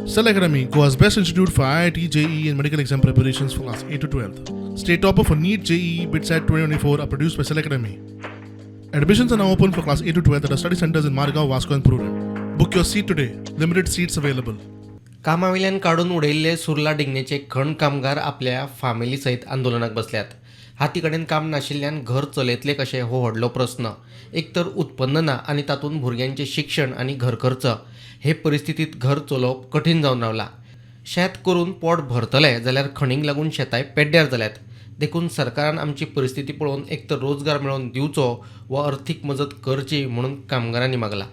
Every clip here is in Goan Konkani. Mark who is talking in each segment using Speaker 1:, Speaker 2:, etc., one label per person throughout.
Speaker 1: Cell Academy, Goa's best institute for IIT, JEE, and medical exam preparations for class 8 to 12. State topper for NEET, JEE, BITSAT 2024 are produced by Cell Academy. Admissions are now open for class 8 to 12 at our study centers in Margao, Vasco, and Prudent. Book your seat today. Limited seats available.
Speaker 2: कामावेल्यान काडून उडयल्ले सुर्ला डिंगणेचे खण कामगार आपल्या फामिली सयत आंदोलनाक बसल्यात. हाती कडेन काम नाशिल्ल्यान घर चलयतले कशें हो व्हडलो प्रस्न. एक तर उत्पन्न ना आनी तातूंत भुरग्यांचें शिक्षण आनी घर खर्च. हे परिस्थितींत घर चलोवप कठीण जावन रावलां. शेत करून पोट भरतले जाल्यार खणींक लागून शेतांय पेड्ड्यार जाल्यात. देखून सरकारान आमची परिस्थिती पळोवन एक तर रोजगार मेळोवन दिवचो वा अर्थीक मजत करची म्हणून कामगारांनी मागलां.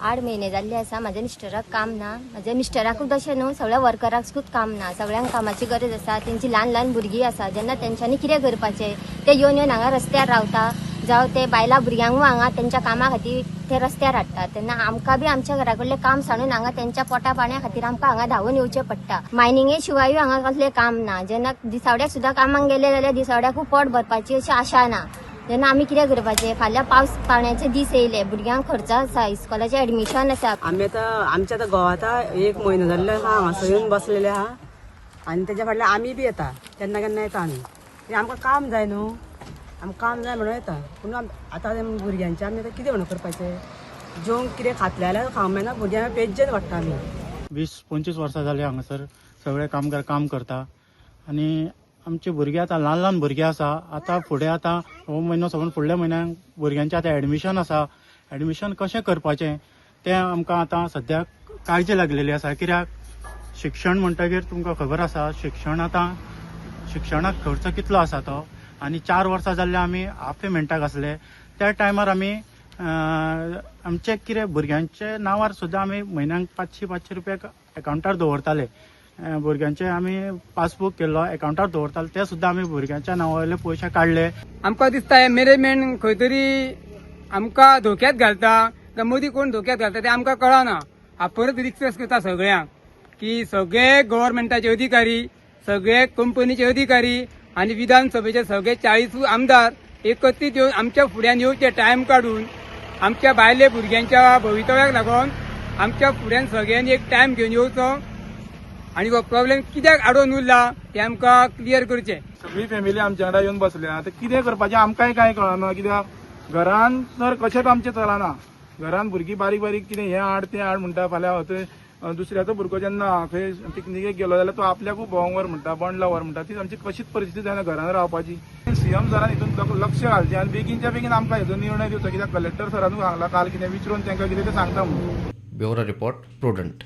Speaker 3: 8 म्हयने जाल्ले आसा, म्हाज्या मिस्टराक काम ना. म्हाज्या मिस्टराकूच अशें न्हू, सगळ्या वर्कराकूच काम ना. सगळ्यांक कामाची गरज आसा. तेंची ल्हान ल्हान भुरगीं आसा. जेन्ना तेंच्यांनी कितें करपाचें? ते येवन येवन हांगा रस्त्यार रावता, जावं ते बायलां भुरग्यांकूय हांगा तेंच्या कामा खातीर ते रस्त्यार हाडटा. तेन्ना आमकां बी आमच्या घरा कडलें काम सांडून हांगा तेंच्या पोटा पाण्या खातीर आमकां हांगा धांवून येवचें पडटा. मायनिंगे शिवायूय हांगा कसलें काम ना. जेन्ना दिसावड्याक सुद्दां कामाक गेले जाल्यार दिसावड्याकूय पोट भरपाची अशी आशा ना. तेन्ना आमी कितें करपाचें? फाल्यां पावस पाण्याचे दीस येयले, भुरग्यांक खर्च आसा, इस्कॉलाचें एडमिशन आसा.
Speaker 4: आमी आतां आमच्या आतां घोव आतां एक म्हयनो जाल्लो आहा हांगासर येवन बसलेले आहा आनी तेज्या फाटल्यान आमी बी येता, केन्ना केन्ना येता आमी. कित्याक आमकां काम जाय न्हू, आमकां काम जाय म्हणून येता. पूण आतां ते भुरग्यांचें आमी आतां कितें म्हणून करपाचें? जेवंक कितें खातले जाल्यार खावंक मेळना. भुरग्यांक पेज्जेन वाडटा आमी.
Speaker 5: 20-25 वर्सां जालीं हांगासर सगळे कामगार काम करता आनी आमचे भुरगे आतां ल्हान ल्हान भुरगे आसा. आतां फुडें आतां हो म्हयनो सोडून फुडल्या म्हयन्याक भुरग्यांचें आतां एडमिशन आसा. एडमिशन कशें करपाचें तें आमकां आतां सद्याक काळजी लागलेली आसा, कित्याक शिक्षण म्हणटगीर तुमकां खबर आसा, शिक्षण आतां शिक्षणाक खर्च कितलो आसा तो. आनी 4 वर्सां जाल्ले आमी हाफ पेमेंटाक आसले. त्या टायमार आमी आमचे कितें भुरग्यांचे नांवार सुद्दां आमी म्हयन्याक 500 500 रुपया एकावंटार दवरताले. भुरग्यांचे आमी पासबूक केल्लो, एकावंटार दवरताले, ते सुद्दां आमी भुरग्यांच्या नांवा वयले पयशे काडले.
Speaker 6: आमकां दिसता हे मॅनेजमेंट खंय तरी आमकां धोक्यात घालता काय मदीं कोण धोक्यात घालता तें आमकां कळना. हांव परत रिक्वेस्ट करता सगळ्यांक की सगळे गव्हर्मेंटाचे अधिकारी, सगळे कंपनीचे अधिकारी आनी विधानसभेचे सगळे 40 आमदार एकत्रीत येवन आमच्या फुड्यान येवचे, टायम काडून आमच्या बायले भुरग्यांच्या भवितव्याक लागून आमच्या फुड्यान सगळ्यांनी एक टायम घेवन येवचो आनी हो प्रॉब्लेम कित्याक आडोवन उरला तें आमकां क्लियर करचें.
Speaker 7: सगळी फॅमिली आमच्या वांगडा येवन बसल्या. आतां कितें करपाचें आमकांय कांय कळना, कित्याक घरान तर कशेंच आमचें चलना. घरान भुरगीं बारीक बारीक कितें हें हाड, तें हाड म्हणटा. फाल्यां थंय दुसऱ्याचो भुरगो जेन्ना खंय पिकनिकेक गेलो जाल्यार तो आपल्याकूय भोंवंक व्हर म्हणटा, बोंडला व्हर म्हणटा. ती आमची कशीच परिस्थिती जायना घरान रावपाची. सीएम सरान हितून लक्ष घालचें आनी बेगीनच्या बेगीन आमकां हेजो निर्णय दिवचो, कित्याक कलेक्टर सरानूय सांगला काल कितें विचारून तांकां कितें तें सांगता म्हणून.
Speaker 2: Bureau report, prudent.